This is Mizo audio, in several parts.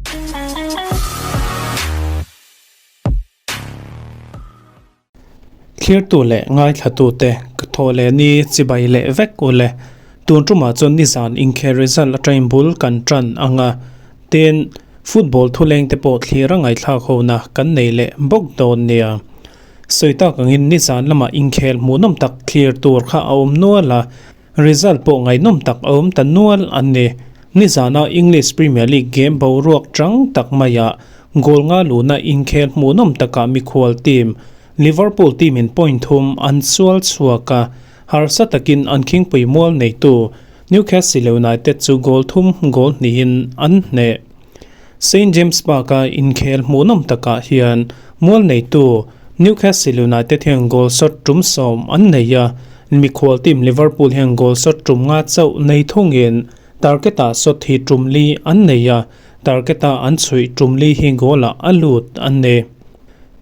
Thlirtu leh ngaithlatute ka thawh leh ni chibai leh vek u le. Tun tumah chuan nizan inkhel result atangin bul kan tan ang a, tin football thuleng te pawh thlir a ngaihthlak hona kan nei leh bawk dawn nia. Sawi tak angin nizan lamah inkhel hmuhnawm tak thlir tur kha a awm nual a, Result pawh ngaihnawm tak a awm ta nual a ni. Nizana English Premier League game boruak chang tak maiah goal nga luhna inkhel hmuhnawm takah mikhual team Liverpool team in point thum an sual chhuak a, harsa takin an khingpui mual neitu Newcastle United chu goal thum goal hnihin an hneh. St James Park-a inkhel hmuhnawm takah hian mual neitu Newcastle United hian goal shot tum sawm an nei a, mikhual team Liverpool hian goal shot tum nga chauh nei thungin target-ah shot hi tum li an nei a, target-a an chhuih tum li hi goal-ah a lut a ni.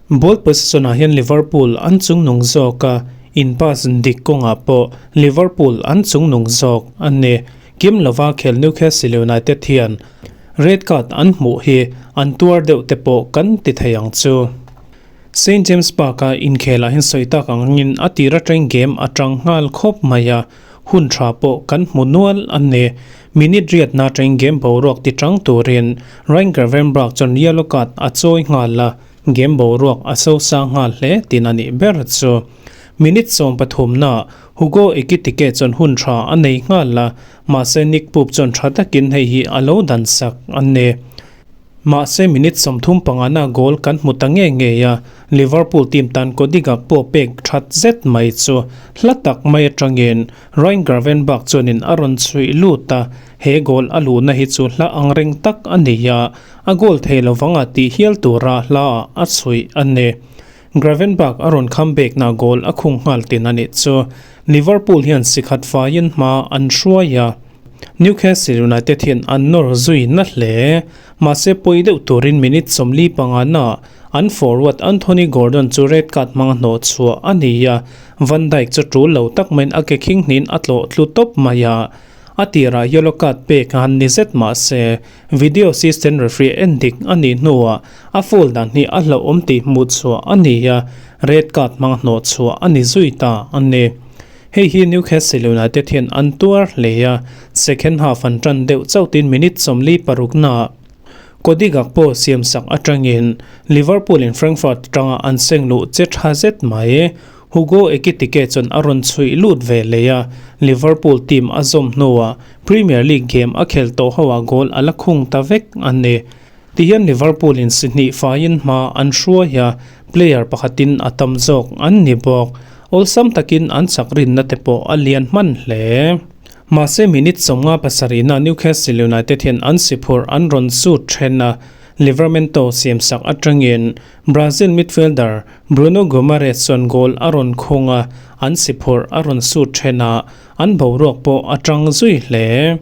Ball possession-ah hian Liverpool an chungnung zawk a, in pass dik kawngah pawh Liverpool an chungnung zawk a ni. Kim lova khel Newcastle United hian red card an hmuh hi an tuar deuh te pawh kan ti thei ang chu. St James Park-a inkhelah hian sawi tak angin a tir atangin game a tang nghal khawp mai a, hun tha pawh kan hmu nual a ni. Minute riatna atangin game boruak ti tang turin Ryan Gravenberch chuan yellow card a chawi nghal a, game boruak a so sang nghal hle tin a nih ber chu. Minute 13na Hugo Ekitike chuan hun tha a nei nghal a, mahse Nick Pope chuan tha takin hei hi a lo dan sak a ni. Mahse minute 35na goal kan hmu ta nge ngei a, Liverpool team tan Cody Gakpo pek that zet mai chu hla tak mai atangin Ryan Gravenberch chuanin a rawn chhuih lut a, he goal a luhna hi chu hla angreng tak a ni a, a goal thei lovanga tih hial tura hlaah a chhuih a ni. Gravenberch a rawn kham bekna goal a khung nghal tin a nih chu. Liverpool hian sikhat faiin hma an hruai a, Newcastle United hian an nawr zui na hle. Mahse pawi deuh turin minute 45 na an forward Anthony Gordon chu red card hmanga hnawh chhuah a ni a, Van Dijk chu tul lo tak maiin a ke khing hnin a tlawh tlu tawp mai a. A tirah yellow card pek han ni zet mahse video assistant referee en dik a nih hnuah a foul dan hi a hlauhawm tih hmuh chhuah a ni a, red card hmang hnawh chhuah a ni zui ta a ni. Hei hi Newcastle United hian an tuar hle a, second half an tan deuh chauhtin minute 46 naah Cody Gakpo siamsak atangin Liverpool in Frankfurt atanga an seng luh che tha zet mai. Hugo Ekitike chuan a rawn chhuih lut ve leh a, Liverpool team a zawm hnuah Premier League game a khel tawh hoah goal a la khung ta vek a ni. Tihian Liverpool in si hnih faiin hma an hruai a, player pakhatin a tam zawk an ni bawk. Awlsam takin an chak rinna te pawh a lian hman hle. Mahse minute 57 na Newcastle United hian an si phurh an rawn sut then a, Livramento siamsak atangin Brazil midfielder Bruno Guimaraes chuan goal a rawn khung a, an si phurh a rawn sut then a, an boruak pawh a tang zui hle.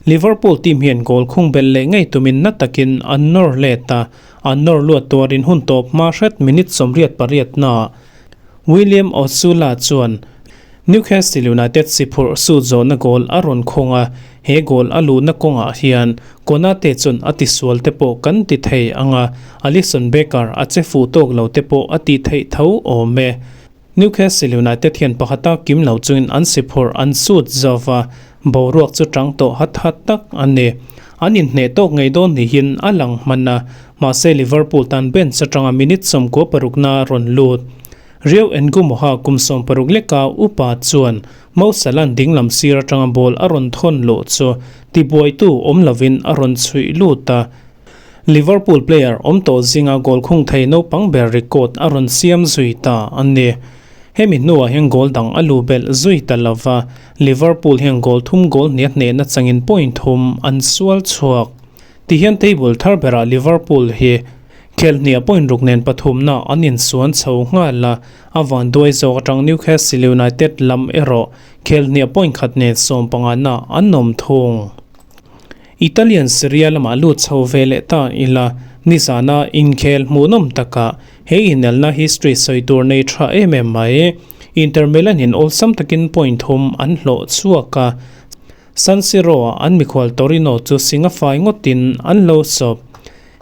Liverpool team hian goal khung belh leh ngei tumin na takin an nawr let a, an nawr luat tuarin hun tawp hma hret minute 88 na William Osula chuan Newcastle United si phurh sut zawhna goal a rawn khung a, he goal a luhna kawngah hian Konate chuan a tisual te pawh kan ti thei ang a, Alisson Becker a che fuh tawk lo te pawh a tih theih tho awm e. Newcastle United hian pakhata kim lo chungin an si phurh an sut zova, boruak chu tang tawh hat hat tak a ni. An inhneh tawk ngei dawn niin a lang hman a, mahse Liverpool tan bench atanga minute 96 na rawn lut. Rio Ngumoha kum 60 leka upa chuan Mo Salah dinglam sir atanga ball a rawn thawn luh chu tibuaitu awm lovin a rawn chhuih lut a. Liverpool player awm tawh zinga goal khung thei naupang ber record a rawn siam zui ta a ni. Hemi hnuah hian goal dang a lu belh zui ta lova, Liverpool hian goal thum goal hniah hnehna changin point thum an sual chhuak. Tihian table thar berah Liverpool hi khel hniah point ruk nen pathumna an insuan chho nghal a, a van duai zawk atang Newcastle United lam erawh khel hniah point khat nen 15 na an awm thung. Italian Serie A lamah lut chho ve leh ta ila, nizana inkhel hmuhnawm takah he inelna history sawi tur nei tha em em mai. Inter Milan in awlsam takin point thum an hlawh chhuak a, San Siro-ah an mikhual Torino chu singa fai ngawtin an lo sawp.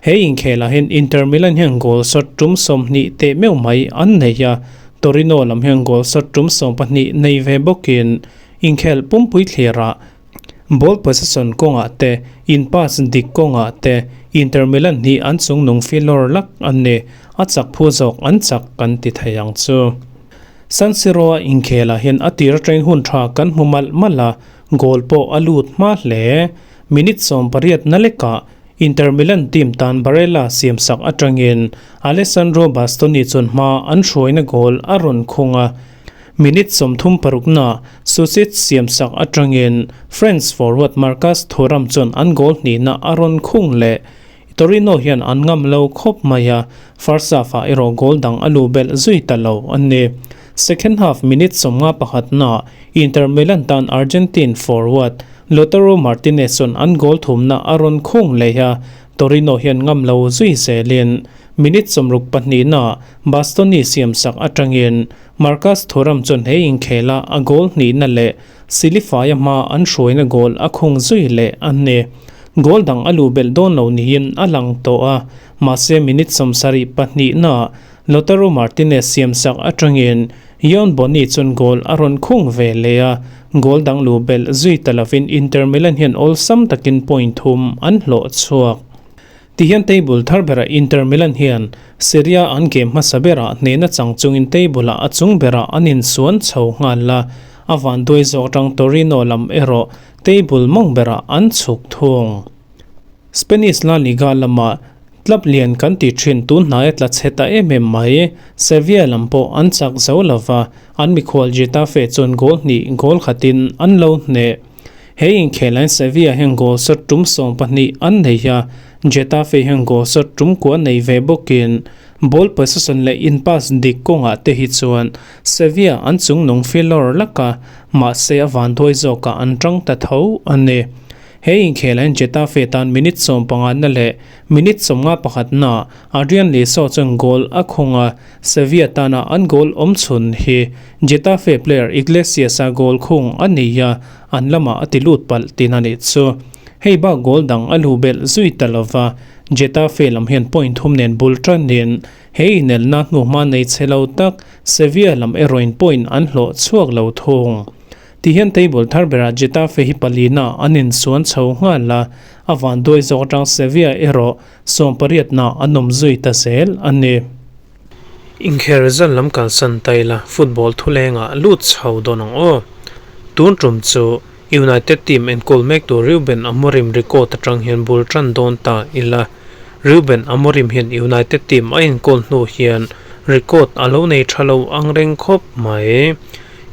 He inkhelah hian Inter Milan hian goal shot tum 20 teh meuh mai an nei a, Torino lam hian goal shot tum 12 nei ve bawkin inkhel pumpui thlirah ball possession kawngah te, in pass dik kawngah te Inter Milan hi an chungnung filawr lak an ni. A chak phu zawk an chak kan ti thei ang chu. San Siro-a inkhelah hian a tir atangin hun tha kan hmu malh malh a, goal pawh a lut hma hle. Minute 18 na lekah Inter Milan team tan Barella siamsak atangin Alessandro Bastoni chuan hma an hruaina goal a rawn khung a. Minute 36 na Susic siamsak atangin France forward Marcus Thuram chuan an goal hnihna a rawn khung leh. Torino hian an ngam lo khawp mai a, first half-ah erawh goal dang a lu belh zui ta lo a ni. Second half minute 51 na Inter Milan tan Argentine forward Lautaro Martinez chuan an goal thumna a rawn khung leh a, Torino hian ngam lo zui zelin minute 62 na Bastoni siamsak atangin Marcus Thuram chuan he inkhela a goal hnihna leh Silifaia hma an hruaina goal a khung zui leh a ni. Goal dang a luh belh dawn lo niin a lang tawh a, mahse minute 72 na Lautaro Martinez siamsak atangin Yoan Bony chuan goal a rawn khung ve leh a, goal dang luh belh zui ta lovin Inter Milan hian awlsam takin point thum an hlawh chhuak. Tihian table thar berah Inter Milan hian Serie A an game hmasa berah hnehna chang chungin table ah a chung berah an insuan chho nghal a, a van duai zawk atang Torino lam erawh table mawng berah an chhuk thung. Spanish La Liga lamah club lian kan ti thin tun hnaia tla chhe ta em em mai. Sevilla lam pawh an chak zo lova, an mikhual Getafe chuan goal hnih goal khatin an lo hneh. He inkhelain Sevilla hian goal shot tum 12 an nei a, Getafe hian goal shot tum kua nei ve bawkin ball possession leh in pass dik kawngah te hi chuan Sevilla an chungnung filawr laka, mahse a vanduai zawkah an tang ta tho a ni. He inkhelain Getafe tan minute 15 na leh minute 51 na Adrian Liso chuan goal a khung a, Sevilla tana an goal awm chhun hi Getafe player Iglesias-a goal khung a ni a, an lamah a ti lut palh tin a nih chu. Hei bak goal dang a lu belh zui ta lova, Getafe lam hian point thum nen bul tanin he inelna hnuhma nei chhe lo tak Sevilla lam erawhin point an hlawh chhuak lo thung. Tihian table thar berah Getafe hi palina an insuan chho nghal a, a vanduai zawk atang Sevilla erawh 18 na an awm zui ta zel a ni. Inkhel result lam kalsan ta ila football thulengah lut chho dawn ang aw. Tun tum chu United team enkawl mek tur Ruben Amorim record atang hian bul tan dawn ta ila. Ruben Amorim hian United team a enkawl hnu hian record a lo nei tha lo ang reng khawp mai.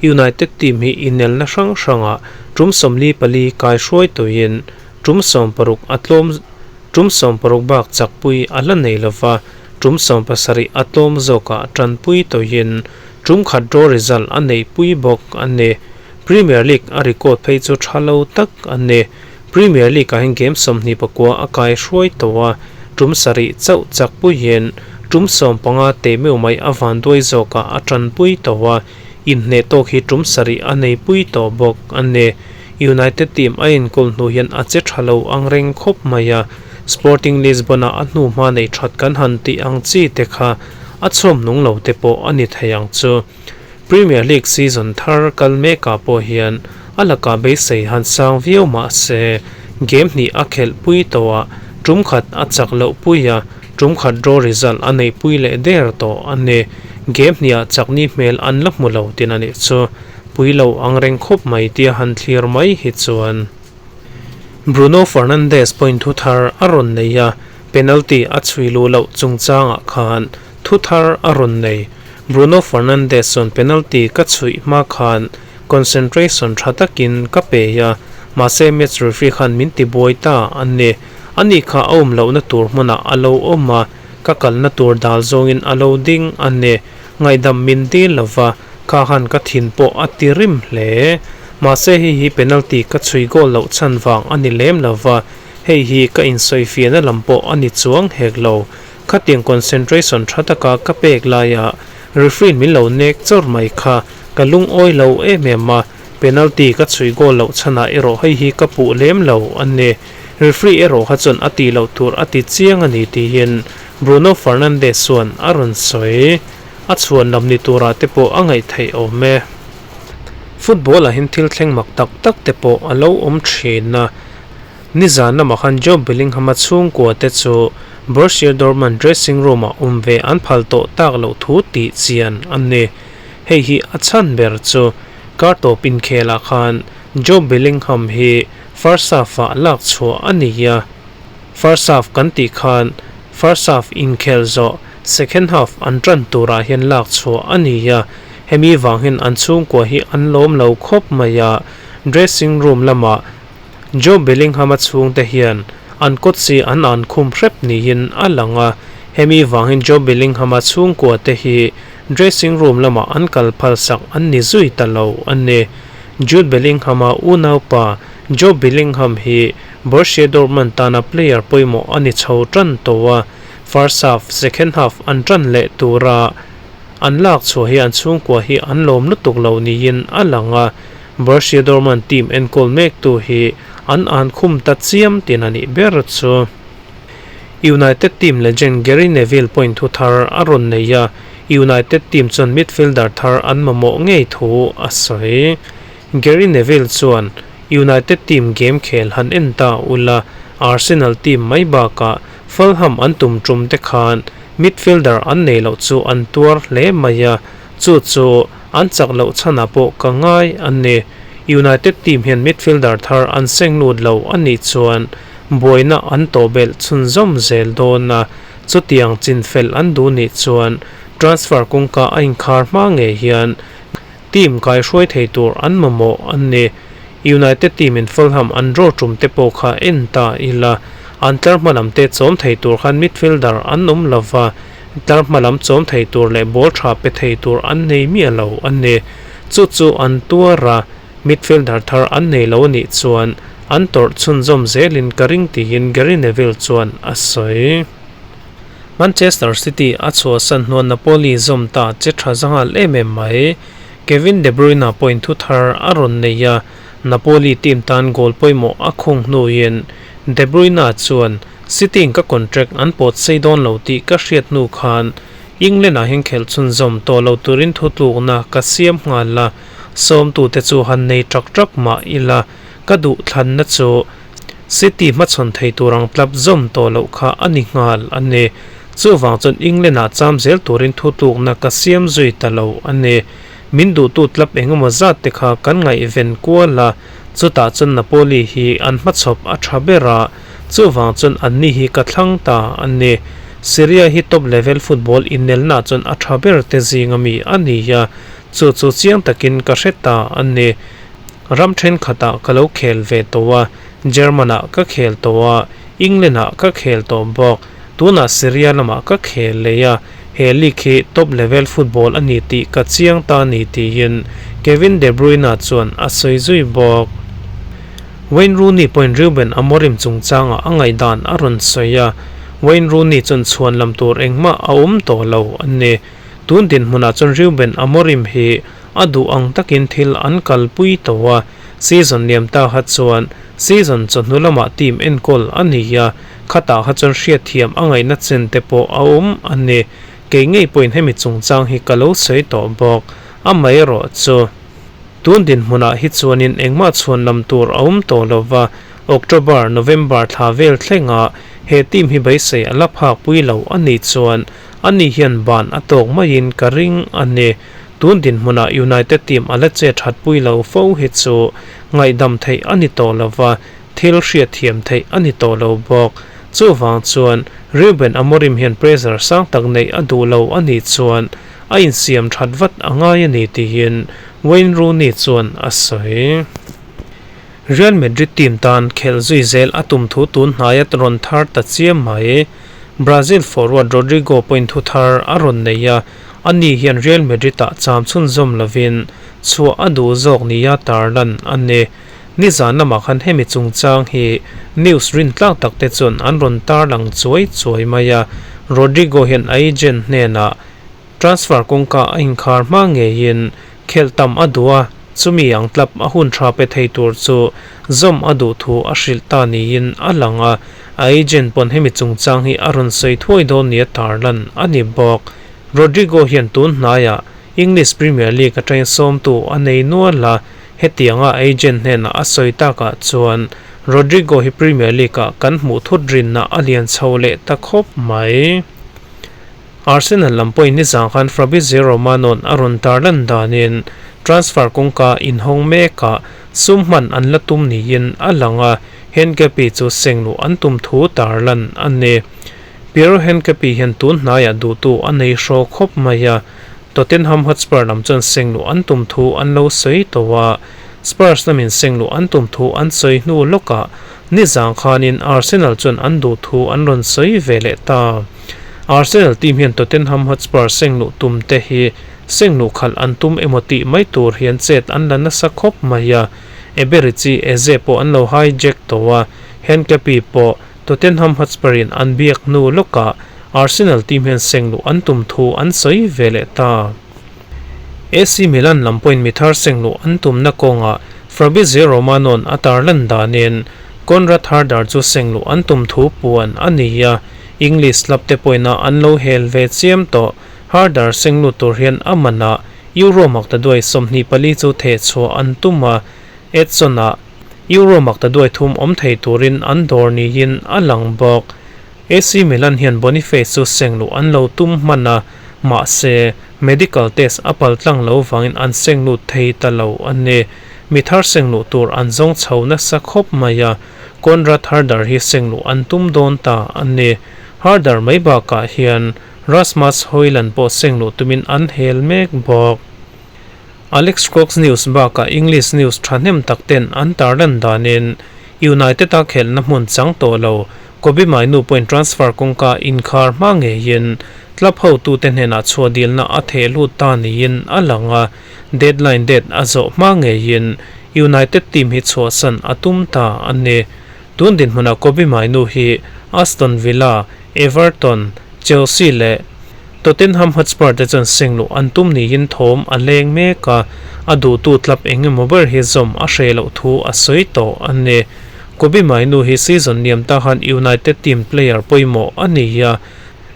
United team hi inelna hrang hrangah tum 44 kai hruai tuin tum 60 a tlawm tum 60 bak chakpui a la nei lova, tum 70 a tlawm zawkah tanpui tawhin tum khat draw result a nei pui bawk a ni. Premier League a record phei chu tha lo tak a ni. Premier League ah hian game 29 a kai hruai tawh a, tum 7 chauh chakpuiin tum 15 teh meuh mai a vanduai zawkah a tanpui tawh a, inhneh tawk hi tum 7 a nei pui tawh bawk a ni. United team a enkawl hnu hian a che tha lo ang reng khawp mai a, Sporting Lisbon-a a hnu hma nei that kan han tih ang chi te kha a chhawm nung lo te pawh a ni thei ang chu. Premier League season thar kal mekah pawh hian a lakah beisei han sang viau mah se game hnih a khelh pui tawh a, tum khat a chak loh pui a, tum khat draw result a nei pui leh der tawh a ni. Game hniha chakni hmel an la hmu lo tin a nih chu. Pui lo ang reng khawp mai tia han thlir mai hi chuan. Bruno Fernandes point thu thar a rawn nei a, penalty a chhui luh loh chungchangah khan thu thar a rawn nei. Bruno Fernandes chuan penalty ka chhui hma khan concentration tha takin ka pe a, mahse match referee khan min ti buai ta a ni. Ani kha a awm lohna tur hmunah a lo awm a, ka kalna tur dal zawngin a lo ding a ni. Ngaihdam min dil lova, kha han ka thin pawh a ti rim hle. Mahse hei hi penalty ka chhui goal loh chhan vang a ni lem lova, hei hi ka insawifiahna lam pawh a ni chuang hek lo. Khatiang concentration tha taka ka pek laia referee min lo nek chawr mai kha ka lungawi lo em em a, penalty ka chhui goal loh chhanah erawh hei hi ka puh lem lo a ni. Referee erawh kha chuan a tih loh tur a ti chiang a ni tiin Bruno Fernandes chuan a rawn sawi. A chhuan lam ni turah te pawh a ngaih theih awm e. Football ah hian thil thleng mak tak tak te pawh a lo awm thin a. Nizan lamah khan Jobe Bellingham-a chhungkua te chu Borussia Dortmund dressing room-ah awm ve an phal tawh tak loh thu tih chian a ni. Hei hi a chhan ber chu kar tawp inkhelah khan Jobe Bellingham hi first half-ah lak chhuah a ni a. First half kan tih khan first half inkhel zawh second half an tan turah hian lak chhuah a ni a. Hemi vang hian an chhungkua hi an lawm lo khawp mai a, dressing room lamah Jobe Bellingham-a chhungte hian an kawt si an an khum hrep niin a lang a, hemi vangin Jobe Bellingham-a chhungkua te hi dressing room lamah an kal phalsak an ni zui ta lo a ni. Jude Bellingham-a unaupa Jobe Bellingham hi Borussia Dortmund tana player pawimawh a ni chho tan tawh a, first half, second half an tan leh tura an lak chhuah hi an chhungkua hi an lawm lutuk lo niin a lang a, Borussia Dortmund team enkawl mektu hi an an khum ta chiam tin a nih ber chu. United team legend Gary Neville pawhin thu thar a rawn nei a, United team chuan midfielder thar an mamawh ngei thu a sawi. Gary Neville chuan, United team game khel han en ta ula, Arsenal team mai bakah Fulham an tum tum te khan midfielder an nei loh chu an tuar hle mai a, Chu chu an chak loh chhanah pawh ka ngai a ni. United team hian midfielder thar an seng lut lo a nih chuan buaina an tawh belh chhunzawm zel dawn a, chutiang chinfel an duh nih chuan transfer kawngka a inkhar hma ngei hian team kaihruai thei tur an mamawh a ni. United team in Fulham an draw tum te pawh kha en ta ila, an tlar hma lam te chawm thei tur khan midfielder an awm lova, Tlar hma lam chawm thei tur leh ball tha pe thei tur an nei miah lo a ni. Chu chu an tuar a, midfielder thar an nei lo a nih chuan an tawrh chhunzawm zelin ka ring tiin Gary Neville chuan a sawi. Manchester City a chhuahsan hnuah Napoli zawm ta che tha za nghal em em mai. Kevin De Bruyne pawhin thu thar a rawn nei a, Napoli team tan goal pawimawh a khung hnuin De Bruyne chuan City-in ka contract an pawt sei dawn lo tih ka hriat hnu khan England-ah hian khelh chhunzawm tawh lo turin thutlukna ka siam nghal a, sawmtute chu han nei ṭak ṭak mah ila ka duh thlanna chu City hmachhawn thei tur ang tlap zawm tawh loh kha a ni nghal a ni. Chuvang chuan England-ah cham zel turin thutlukna ka siam zui ta lo a ni. Min duhtu tlap engemaw zat te kha kan ngaihven kual a, chutah chuan Napoli hi an hmachhawp a ṭha ber a, Chuvang chuan anni hi ka thlang ta a ni. Syria hi top level football inelna chuan a tha ber te zinga mi a ni a, chu chu chiang takin ka hre ta a ni. Ram thenkhatah ka lo khel ve tawh a, German-ah ka khel tawh a, England-ah ka khel tawh bawk. Tunah Syria lamah ka khel leh a, he league hi top level football a ni tih ka chiang ta a ni tiin Kevin De Bruyne chuan a sawi zui bawk. Wayne Rooney pawhin Ruben Amorim chungchangah a ngaihdan a rawn sawi a, Wayne Rooney chuan chhuan lam tur engmah a awm tawh lo a ni. Tun dinhmunah chuan Ruben Amorim hi a duh ang takin thil an kalpui tawh a, season liam ta kha chuan season chawhnu lamah team enkawl a ni a, khatah kha chuan hriatthiam a ngaihna chen te pawh a awm a ni. Kei ngei pawhin hemi chungchang hi ka lo sawi tawh bawk. Amaherawh chu. Tun dinhmunah hi chuanin engmah chhuan lam tur a awm tawh lo va, October, November thla vel thlengah he team hi beisei a la phak pui lo a nih chuan ani hian ban a tawk maiin ka ring a ni. Tun dinhmunah United team a la che that pui lo fo hi chu ngaihdam theih a ni tawh lo va, thil hriatthiam theih a ni tawh lo bawk. Chuvang chuan Ruben Amorim hian pressure sang tak neih a duh lo a nih chuan A insiam that vat a ngai a ni tiin Wayne Rooney chuan a sawi. Real Madrid team tan khelh zui zel a tum thu tun hnaia rawn thar ta chiam mai. Brazil forward Rodrygo pawhin thu thar a rawn nei a, ani hian Real Madrid-ah cham chhunzawm lovin chhuah a duh zawk nia tarlan a ni. Nizan lamah khan hemi chungchang hi news rintlak tak te chuan an rawn tarlang chuai chuai mai a, Rodrygo hian a agent hnenah Transfer kawngka a inkhar hma ngeiin khelh tam a duh a, Chumi ang club a hun tha pe thei tur chu zawm a duh thu a hrilh ta niin a lang a, a agent pawn hemi chungchang hi a rawn sawi thuai dawn nia tarlan a ni bawk. Rodrigo hian tun hnaiah English Premier League atangin sawmtu a nei nual a, hetianga a agent hnenah a sawi takah chuan Rodrigo hi Premier League-ah kan hmuh thut rinna a lian chho leh ta khawp mai. Arsenal lam pawhin nizan khan Fabrizio Romano-a'n a rawn tarlan danin transfer kawngka inhawng mekah sum hman an la tum niin a lang a, Hincapie chu seng luh an tum thu tarlan a ni. Piero Hincapie hian tun hnaiah duhtu a nei hraw khawp mai a, Tottenham Hotspur lam chuan seng luh an tum thu an lo sawi tawh a, Spurs lamin seng luh an tum thu an sawi hnu lawkah nizan khanin Arsenal chuan an duh thu an rawn sawi ve leh ta. Arsenal team hian Tottenham Hotspur seng luh tum te hi seng luh khalh an tum emaw tih mai tur hian chet an la nasa khawp mai a, Eberechi Eze pawh an lo hijack tawh a, Hincapie pawh Tottenham Hotspur in an biak hnu lawkah Arsenal team hian seng luh an tum thu an sawi ve leh ta. AC Milan lam pawhin mi thar seng luh an tumna kawngah Fabrizio Romano-a'n a tarlan danin Conrad Harder chu seng luh an tum thu puan a ni a, English club te pawhin a an lo hel ve chiam tawh. Harder seng lut tur hian a manah Euro maktaduai 24 chu theh chhuah an tum a, Edson-ah Euro maktaduai thum awm thei turin an dawr niin a lang bawk. AC Milan hian Boniface chu seng luh an lo tum hman a, mahse, medical test a pal tlang lo vangin an seng lut thei ta lo a ni. Mi thar seng luh tur an zawng chho nasa khawp mai a, Conrad Harder hi seng luh an tum dawn ta a ni. Harder mai bakah hian Rasmus Hojlund pawh seng luh tumin an hel mek bawk. Alex Crookes News bakah English news thahnem tak ten an tarlan danin United-a khelhna hmun chang tawh lo Kobbie Mainoo pawhin transfer kawngka inkhar hma ngeiin club hotute hnenah chhuah dilna a theh lut ta niin a lang a, deadline date a zawh hma ngeiin United team hi chhuahsan a tum ta a ni. Tun dinhmunah Kobbie Mainoo hi Aston Villa, Everton, Chelsea leh Tottenham Hotspur te chuan seng luh an tum niin thawm a leng mek a, a duhtu club eng emaw ber hi zawm a hreh loh thu a sawi tawh a ni. Kobbie Mainoo hi season liam ta khan United team player pawimawh a ni a,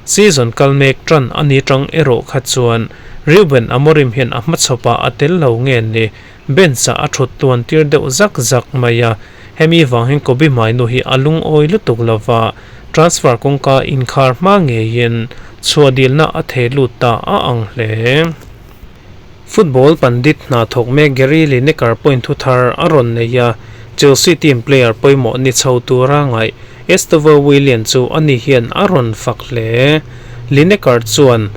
season kal mek tan a ni tang erawh kha chuan Ruben Amorim hian a hmachhawpah a tel lo nge ni, bench-ah a thut tuan tir deuh zak zak mai a, hemi vang hian Kobbie Mainoo hi a lungawi lutuk lova, Transfer kawngka inkhar hma ngeiin chhuah dilna a thei lut ta a ang hle. Football pandit hna thawk mek Gary Lineker point thu thar a rawn nei a, Chelsea team player pawimawh ni chho tura ngaih Estevao Willian chu ani hian a rawn fak hle. Lineker chuan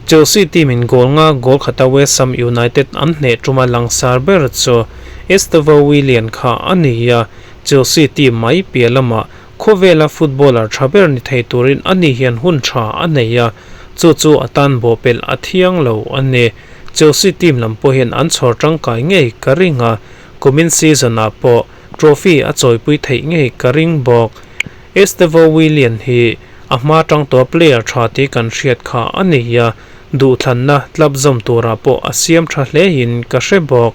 Chelsea team in goal nga goal khata West Ham United an hneh tuma langsar ber chu Estevao Willian kha a ni a, Chelsea team mai piah lamah Khawvela footballer tha ber ni thei turin ani hian hun tha a nei a, chu chu a tan bawhpelh a thiang lo a ni. Chelsea team lam pawh hian an chhawr tangkai ngei ka ring a, kumin season ah pawh trophy a chawipui theih ngei ka ring bawk. Estevao Willian hi a hma tang tawha player tha tih kan hriat kha a ni a, duhthlanna club zawm turah pawh a siam tha hlein ka hre bawk.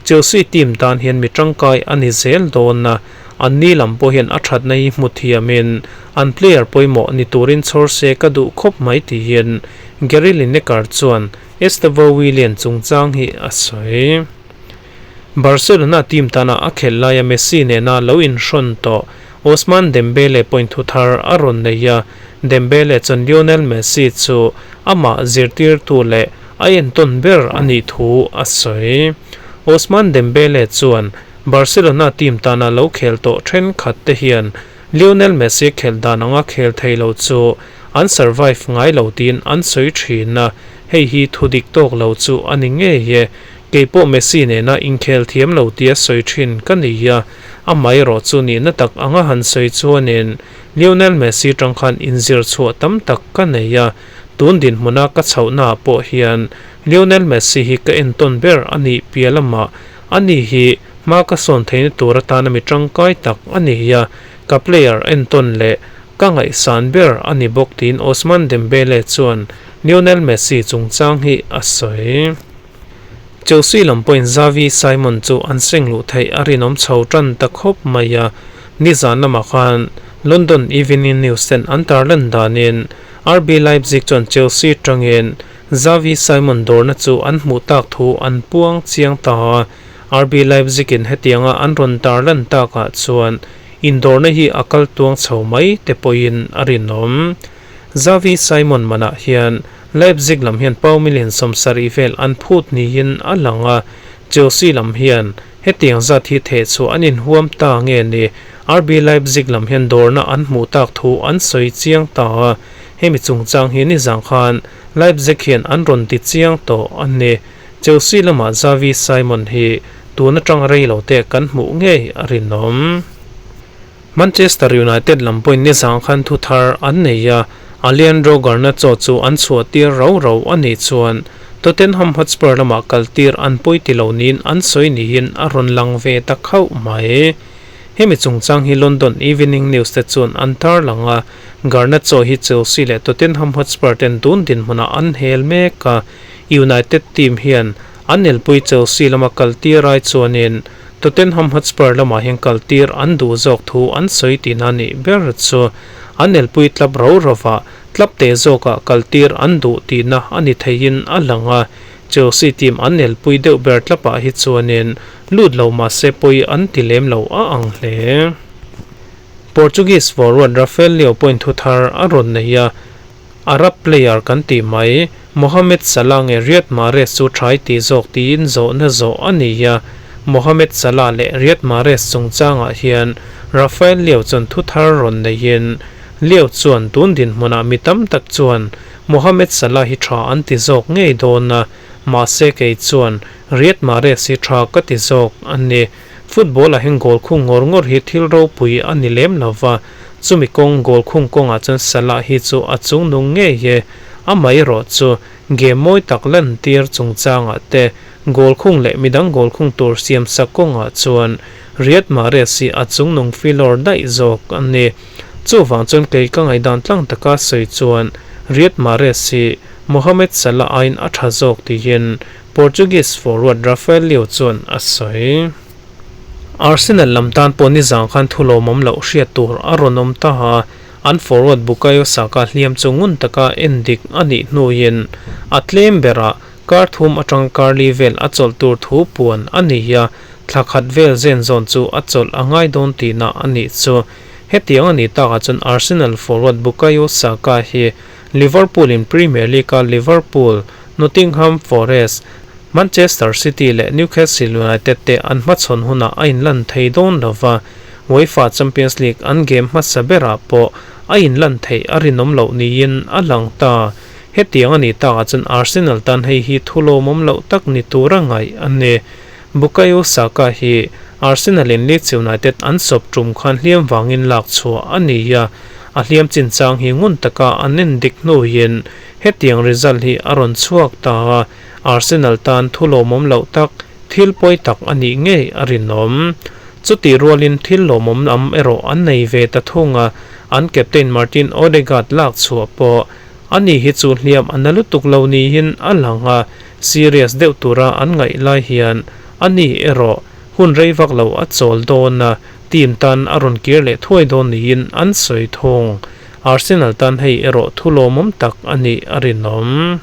Chelsea team tan hian mi tangkai a ni zel dawn a, Anni lam pawh hian a thatna hi hmu thiamin an player pawimawh ni turin chhawr se ka duh khawp mai tiin Gary Lineker chuan Estevao Willian chungchang hi a sawi. Barcelona team tana a khelh laia Messi nena lo inhrawn tawh Ousmane Dembele pawhin thu thar a rawn nei a, Dembele chuan Lionel Messi chu amah zirtirtu leh a entawn ber a nih thu a sawi. Ousmane Dembele chuan Barcelona team tana lo khel tawh thenkhat te hian Lionel Messi khelh dan anga khel thei lo chu an survive ngai lo tiin an sawi thin a, hei hi thu dik tawk lo chu a ni ngei e. Kei pawh Messi nena inkhel thiam lo tia sawi thin ka ni a, amaherawh chu nihna tak anga han sawi chuanin Lionel Messi tang khan inzir chhuah tam tak ka nei a, tun dinhmuna ka chhohnaah pawh hian Lionel Messi hi ka entawn ber a nih piah lamah Ani hi hma ka sawn theihna tur atana mi tangkai tak a ni a, ka player entawn leh ka ngaihsan ber a ni bawk tiin Ousmane Dembele chuan Lionel Messi chungchang hi a sawi. Chelsea lam pawhin Xavi Simon chu an seng luh theih a rinawm chho tan ta khawp mai a, nizan lamah khan London Evening News ten an tarlan danin RB Leipzig chuan Chelsea tangin Xavi Simon dawrna chu an hmuh tak thu an puang chiang ta a, RB Leipzig in hetianga an rawn tarlan takah chuan indawrna hi a kal tuang chho mai te pawhin a rinawm. Xavi Simon manah hian Leipzig lam hian pau million 70 vel an phut niin a lang a, Chelsea lam hian hetiang zat hi theh chhuah an inhuam ta nge ni? RB Leipzig lam hian dawrna an hmuh tak thu an sawi chiang ta a, hemi chungchang hi nizang khan Leipzig hian an rawn ti chiang tawh a ni. Chelsea lamah Xavi Simon hi tun atang rei lo te kan hmuh ngei a rinawm. Manchester United lam pawhin nizang khan thu thar an nei a, Alejandro Garnacho chu an chhuah tir rau rau a nih chuan Tottenham Hotspur lamah kal tir an pawi ti lo niin an sawi niin a rawn lang ve ta khauh mai. Hemi chungchang hi London Evening News te chuan an tarlang a, Garnacho hi Chelsea leh Tottenham Hotspur ten tun dinhmunah an hel mek a, United team hian an elpui Chelsea lama kal tir ai chuanin Tottenham Hotspur lamah hian kal tir an duh zawk thu an sawi tihna nih ber chu an elpui tlap ro rova tlap teh zawkah kal tir an duh tihna a ni theiin a lang a, Chelsea team an elpui deuh ber tlapah hi chuanin lut lo mahse pawi an ti lem lo a ang hle. Portuguese forward Rafael Leao pawhin thu thar a rawn nei a, Arab player kan tih mai, Mohamed Salah nge Riyad Mahrez chu thai ti zawk tiin zawhna zawh a ni a. Mohamed Salah leh Riyad Mahrez chungchangah hian Rafael Leao chuan thu thar rawn neiin, Leao chuan tun dinhmunah mi tam tak chuan Mohamed Salah hi tha an ti zawk ngei dawn a, mahse kei chuan Riyad Mahrez hi tha ka ti zawk a ni. Football-ah hian goal khung ngawr ngawr hi thil ropui a ni lem lo va, chumi kawng goal khung kawngah chuan Salah hi chu a chungnung ngei e. Amaherawh chu game mawi tak lantir chungchangah te goal khung leh midang goal khung tur siam sak kawngah chuan Riyad Mahrez hi a chungnung filawr daih zawk a ni. Chuvang chuan kei ka ngaihdan tlang taka sawi chuan Riyad Mahrez hi Mohamed Salah aiin a tha zawk tiin Portuguese forward Rafael Leao chuan a sawi. Arsenal lam tan pawh nizang khan thu lawmawm loh hriat tur a rawn awm ta a, an forward Bukayo Saka hliam chu ngun taka en dik a nih hnuin a tlem berah kar thum atanga kar li vel a chawlh tur thu puan a ni a, thla khat vel zen zawn chu a chawlh a ngai dawn tihna a nih chu. Hetiang a nih takah chuan Arsenal forward Bukayo Saka hi Liverpool in Premier League-a Liverpool Nottingham Forest, Manchester City leh Newcastle United te an hmachhawn hunah a inlan thei dawn lo va, UEFA Champions League an game hmasa berah pawh a inlan theih a rinawm loh niin a lang ta. Hetiang a nih takah chuan Arsenal tan hei hi thu lawmawm loh tak ni tura ngaih a ni. Bukayo Saka hi Arsenal in Leeds United an sawp tum khan hliam vangin lak chhuah a ni a, a hliam chinchang hi ngun taka an endik hnuin Hetiang result hi a rawn chhuak ta a, Arsenal tan thu lawmawm loh tak, thil pawi tak a nih ngei a rinawm. Chutih rualin thil lawmawm lam erawh an nei ve ta thung a, an captain Martin Odegaard lak chhuah pawh a ni hi chu hliam a na lutuk lo niin a lang a, serious deuh tura an ngaih lai hian a ni erawh hun rei vak lo a chawl dawn a, team tan a rawn kir leh thuai dawn niin an sawi thung. Arsenal tan hei erawh thu lawmawm tak a nih a rinawm.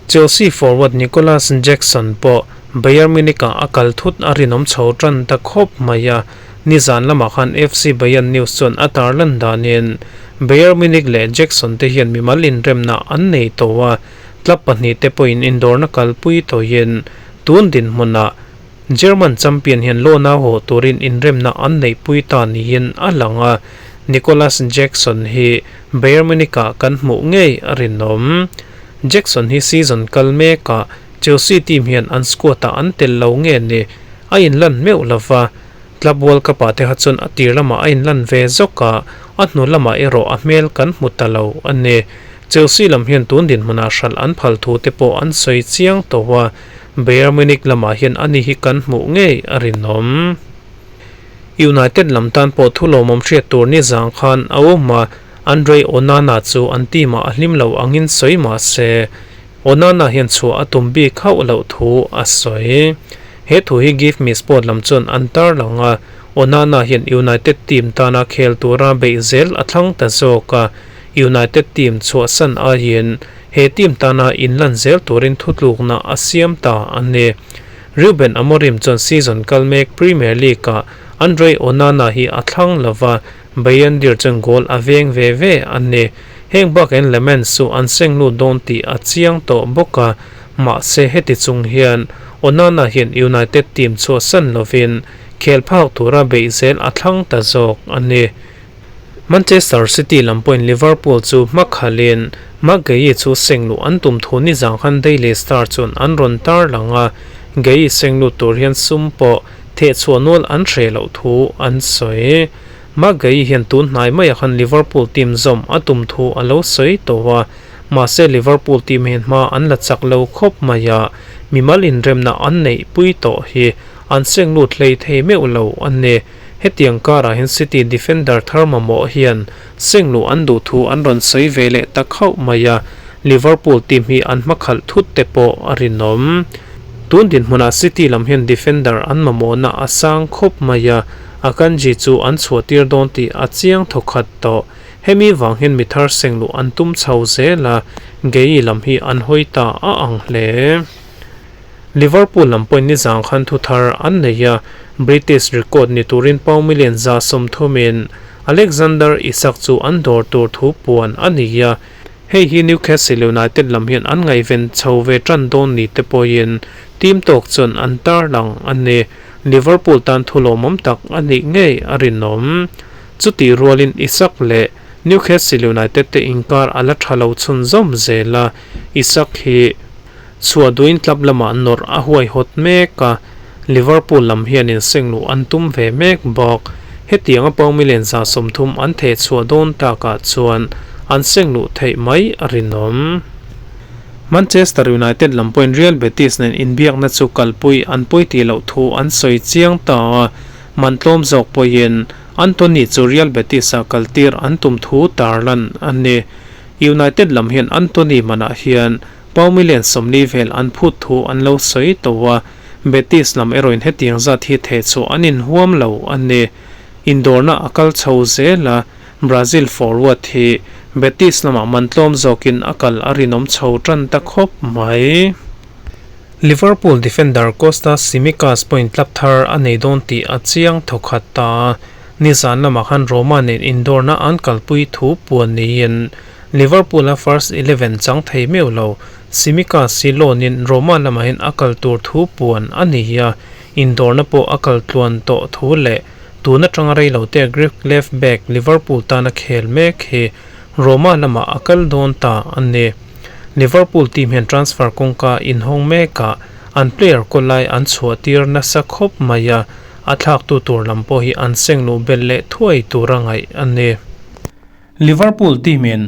Chelsea forward Nicolas Jackson pawh Bayern Munich-ah a kal thut a rinawm chho tan ta khawp mai a, nizan lamah khan FC Bayern news chuan a tarlan danin Bayern Munich leh Jackson te hian mimal inremna an nei tawh a, club pahnihte pawhin indawrna kalpui tawhin tun dinhmunah German champion hian loan a haw turin inremna an neihpui ta niin a lang a, Nicolas Jackson hi Bayern Munich-ah kan hmuh ngei a rinawm. Jackson hi season kal mekah Chelsea team hian an squad-ah an tel lo nge ni a inlan meuh lo va, Club World Cup-ah te kha chuan a tir lamah a inlan ve zawk a, a hnu lamah erawh a hmel kan hmu ta lo a ni. Chelsea lam hian tun dinhmunah hralh an phal thu te pawh an sawi chiang tawh a, Bayern Munich lamah hian ani hi kan hmuh ngei a rinawm. United lam tan pawh thu lawmawm hriat tur ni zang khan a awm a, Andre Onana chu an team ah a hlim lo angin sawi mah se. Onana hian chhuah a tum bik hauh loh thu a sawi. He thu hi Give Me Sport lam chuan an tarlang a, Onana hian United team tana khel tura beih zel a thlang ta zawk a, United team chhuahsan aiin he team tana inlan zel turin thutlukna a siam ta a ni. Ruben Amorim chuan season kal mek Premier League-ah Andre Onana hi a thlang lo va, Bayern-Dir chuan goal a veng ve ve a ni. Heng bakin Lemens chu an seng lut dawn tih a chiang tawh bawk a, mahse heti chung hian Onana hian United team chhuahsan lovin khel phak tura beih zel a thlang ta zawk a ni. Manchester City lam pawhin Liverpool chu hma khalin Marc Guehi chu seng luh an tum thu nizang khan Daily Star chuan an rawn tarlang a, Guehi seng lut tur hian sum pawh thehchhuah nual an hreh loh thu an sawi. Marc Guehi hian tun hnai maiah khan Liverpool team zawm a tum thu a lo sawi tawh a, mahse Liverpool team hian hma an la chak lo khawp mai a, mimal inremna an neih pui tawh hi an seng lut hlei thei meuh lo a ni. Hetiang karah hian City defender thar mamawh hian seng luh an duh thu an rawn sawi ve leh ta khauh mai a, Liverpool team hi an hmakhalh thut te pawh a rinawm. Tun dinhmunah City lam hian defender an mamawhna a sang khawp mai a, Akanji chu an chhuahtir dawn tih a chiang thawkhat tawh. Hemi vang hian mi thar seng luh an tum chho zel a, Guehi lam hi an hawi ta a ang hle. Liverpool lam pawhin nizang khan thu thar an nei a, British record ni turin pound million 130 in Alexander Isak chu an dawr tur thu puan a ni a, hei hi Newcastle United lam hian an ngaihven chho ve tan dawn ni te pawhin team tawk chuan an tarlang a ni. Liverpool tan thu lawmawm tak a nih ngei a rinawm. Chutih rualin Isak leh Newcastle United te inkar a la tha lo chhunzawm zel a, Isak hi Chhuah duhin club lamah nawrh a huaihawt mek a, Liverpool lam hianin seng luh an tum ve mek bawk. Hetianga pound million 30 an theh chhuah dawn takah chuan an seng luh theih mai a rinawm. Manchester United lam pawhin Real Betis nen inbiakna chu kalpui an pawi tih loh thu an sawi chiang ta a, man tlawm zawk pawhin Antony chu Real Betis-ah kaltir an tum thu tarlan a ni. United lam hian Antony manah hian Pau million 40 vel an phut thu an lo sawi tawh a, Betis lam erawhin hetiang zat hi theh chhuah an inhuam lo a ni. Indawrna a kal chho zel a, Brazil forward hi Betis lamah man tlawm zawkin a kal a rinawm chho tan ta khawp mai. Liverpool defender Kostas Tsimikas pawhin club thar a nei dawn tih a chiang thawkhat ta a, nizan lamah khan Roma nen indawrna an kalpui thu puan niin Liverpool-a first eleven chang thei meuh lo, Tsimikas hi loan-in Roma lamah hian a kal tur thu puan a ni a, indawrna pawh a kal tluan tawh thu leh tun atanga rei lo te Greek left back Liverpool tana khel mek hi Roma lamah a kal dawn ta a ni. Liverpool team hian transfer kawngka inhawng mekah an player kaw lai an chhuah tir nasa khawp mai a, a thlaktu tur lam pawh hi an seng luh belh leh thuai tura ngaih a ni. Liverpool team-in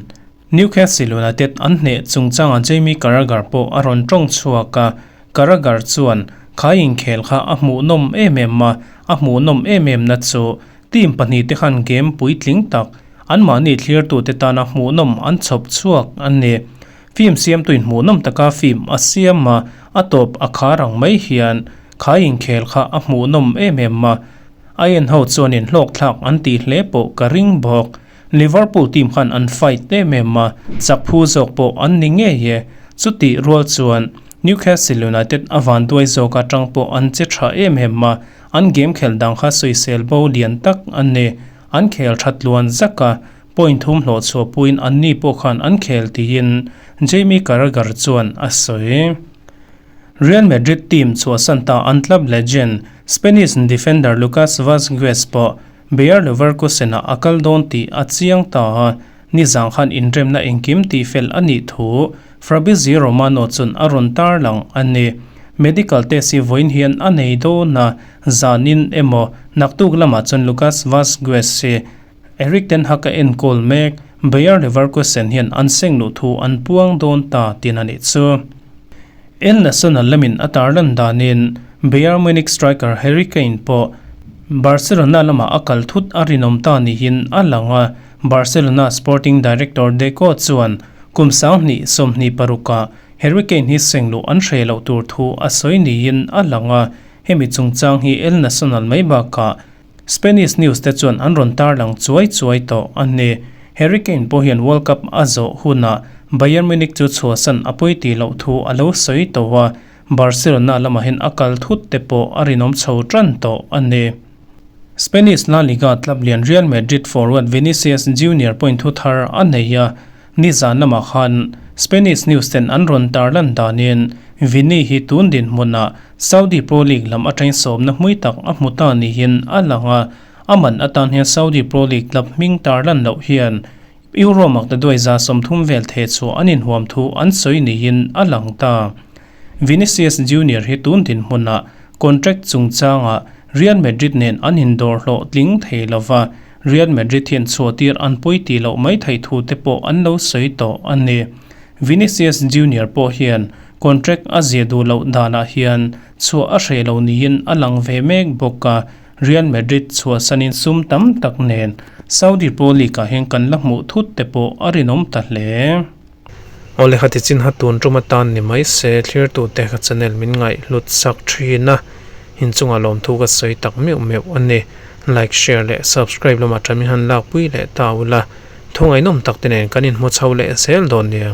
Newcastle United an hneh chungchangah Jamie Carragher pawh a rawn tawng chhuak a, Carragher chuan khai inkhel kha a hmuhnawm em em a, a hmuhnawm em em na chu team pahnihte khan game puitling tak anmahni thlirtute tana hmuhnawm an chhawp chhuak a ni. Film siamtuin hmuhnawm taka film a siam a, a tawp a khar ang mai hian khai inkhel kha a hmuhnawm em em a, A en ho chuanin hlawkthlak an tih hle pawh ka ring bawk. Liverpool team khan an fight em em a, chak phu zawk pawh an ni ngei e. Chutih rual chuan Newcastle United a vanduai zawk atang pawh an che tha em em a, an game khelh dang kha sawisel bo lian tak an ni. An khel tha tluan zak a, point thum hlawh chhuah puiin anni pawh khan an khel tiin Jamie Carragher chuan a sawi. Real Madrid team chhuahsan ta an club legend Spanish defender Lucas Vazquez pawh Bayer Leverkusen-ah a kal dawn tih a chiang ta a, nizang khan inremna engkim tihfel a nih thu Fabrizio Romano chuan a rawn tarlang a ni. Medical test hi vawiin hian a nei dawn a, zanin emaw naktuk lamah chuan Lucas Vazquez hi Erik ten Hag a enkawl mek, Bayer Leverkusen hian an seng luh thu an puang dawn ta tin a nih chu. El Nacional lamin a tarlan danin Bayern Munich striker Harry Kane pawh Barcelona lamah a kal thut a rinawm ta niin a lang a, Barcelona sporting director Deco chuan kum 2026 ah. Harry Kane hi sengluh an hreh loh tur thu a sawi niin a lang a, hemi chungchang hi El Nacional mai bakah Spanish news te chuan an rawn tarlang chuai chuai tawh a ni. Harry Kane pawh hian World Cup a zawh hunah Bayern Munich chu chhuahsan a pawi tih loh thu a lo sawi tawh a, Barcelona lamah hian a kal thut te pawh a rinawm chho tan tawh a ni. Spanish La Liga club lian Real Madrid forward Vinicius Junior pawhin thu thar a nei a, nizan lamah khan Spanish news ten an rawn tarlan danin Vini hi tun dinhmunah Saudi Pro League lam atangin sawmna hmui tak a hmu ta niin a lang a, a man atan hian Saudi Pro League club hming tarlan loh hian Euro maktaduai 30 vel theh chhuah an inhuam thu an sawi niin a lang ta. Vinicius Junior hi tun dinhmunah contract chungchangah Real Madrid nen an indawr hlawhtling thei lova, Real Madrid hian chhuahtir an pawi tih loh mai theih thu te pawh an lo sawi tawh a ni. Vinicius Junior pawh hian contract a ziah duh loh danah hian chhuah a hreh lo niin a lang ve mek bawk a, Real Madrid chhuahsanin sum tam tak nen Saudi Pro League-ah hian kan la hmuh thut te pawh a rinawm ta hle. Awle khati chin ha tun tum atan ni mai se thlirtute ka channel min ngaihhlut sak thin a, inchungah lawmthu ka sawi tak meuh meuh a ni. Like, share leh subscribe lamah tha min han lakpui leh ta ula, thu ngaihnawm tak te nen kan inhmu chho leh zel dawn nia.